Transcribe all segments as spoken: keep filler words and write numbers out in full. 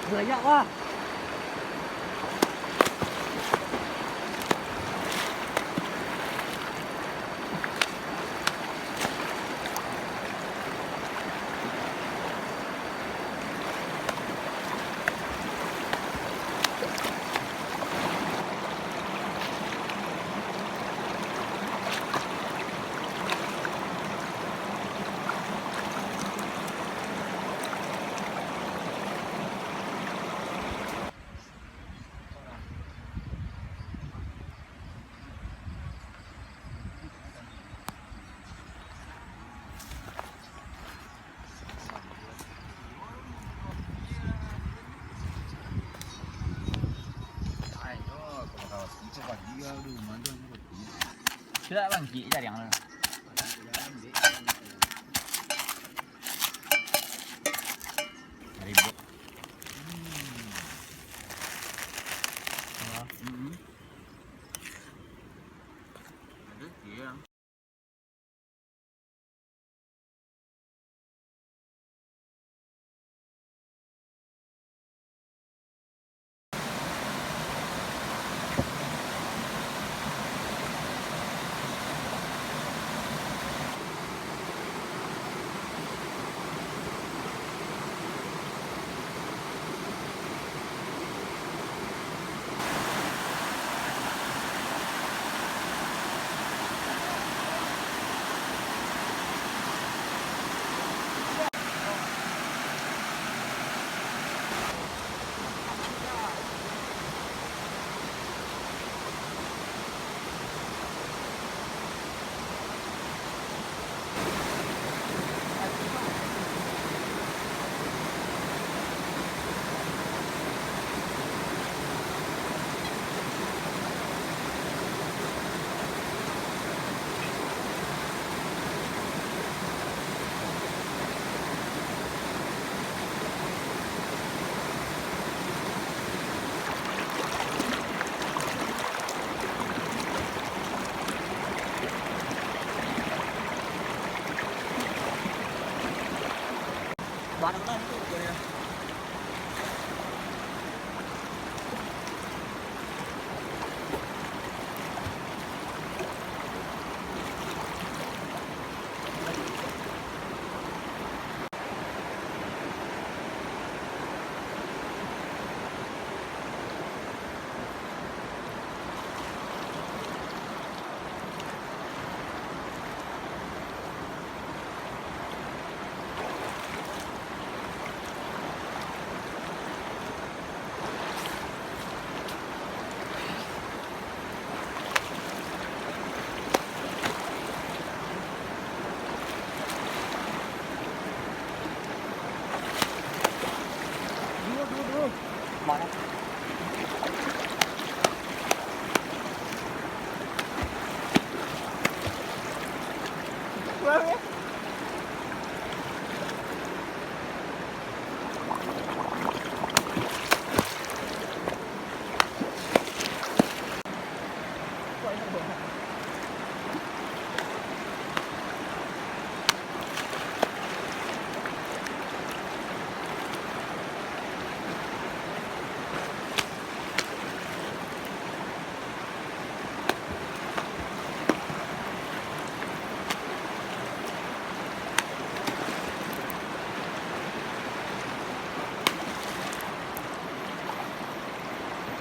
Banyak, wah. Sudah bangkit jariang tu. Ribut. Hmm. Ada tiang.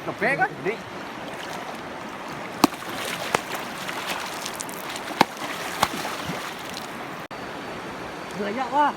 Kepek kan? Dek. Banyak, wah.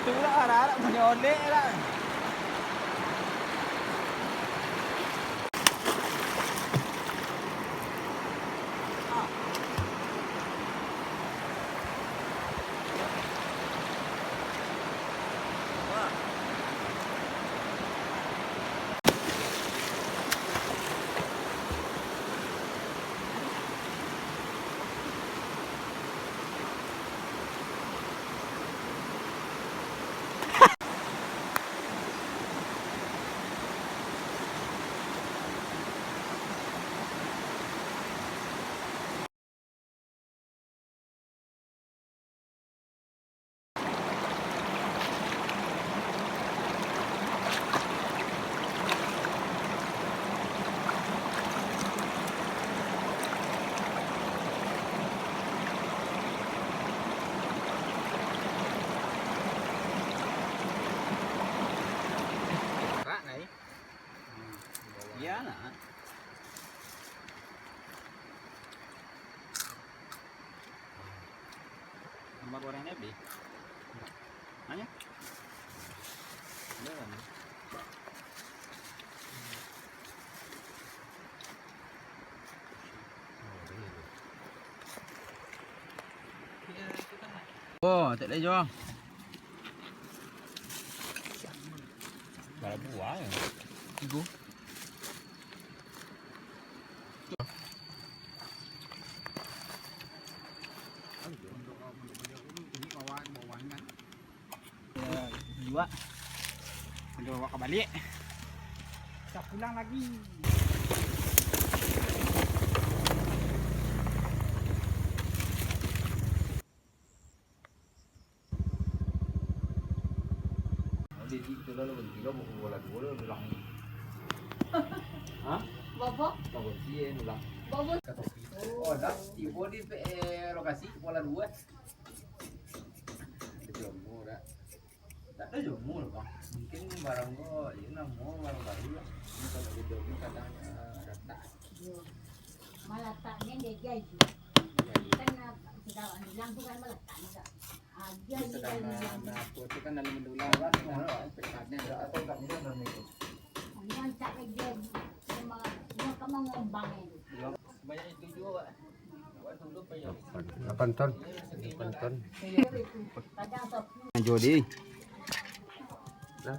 Lah, arak-arak manyolek lah. Iyalah. Tambah goreng lebih. Nanya? Belum. Oh, tak ada jual. Bara buah ya? Tigo. Ya, dua. Udah bawa ka baliak. Kita pulang lagi. Jadi, itu lah, lo berhenti lo, buku bola dua lo, ulang. Hah? Bapak? Lo berhenti ya, ulang. Bapak? Kata kita. Oh, dah, tiba di P R lokasi, bola dua. Ada jomblo, dah. Tak ada jomblo, Bang. Mungkin barang ko, ya, namo barang baru lah. Ini kalau ada jomblo, kadang, eh, retak. Malataknyo dia aja itu. Kan, ah, sudah bilang tu kan malataknyo, Kak. Ah, dia aja. Sedangkan, nah, aku tu kan dalam mendulang kan, nah, pesannya ada atau tak ada dalam itu. Ini ancak dia sama, dia kan mengembang itu. Sebanyak itu juga, Pak. Buat dulu, Pak, ya. Lapan ton. Lapan ton. Kadang sok. Jodi. Nah.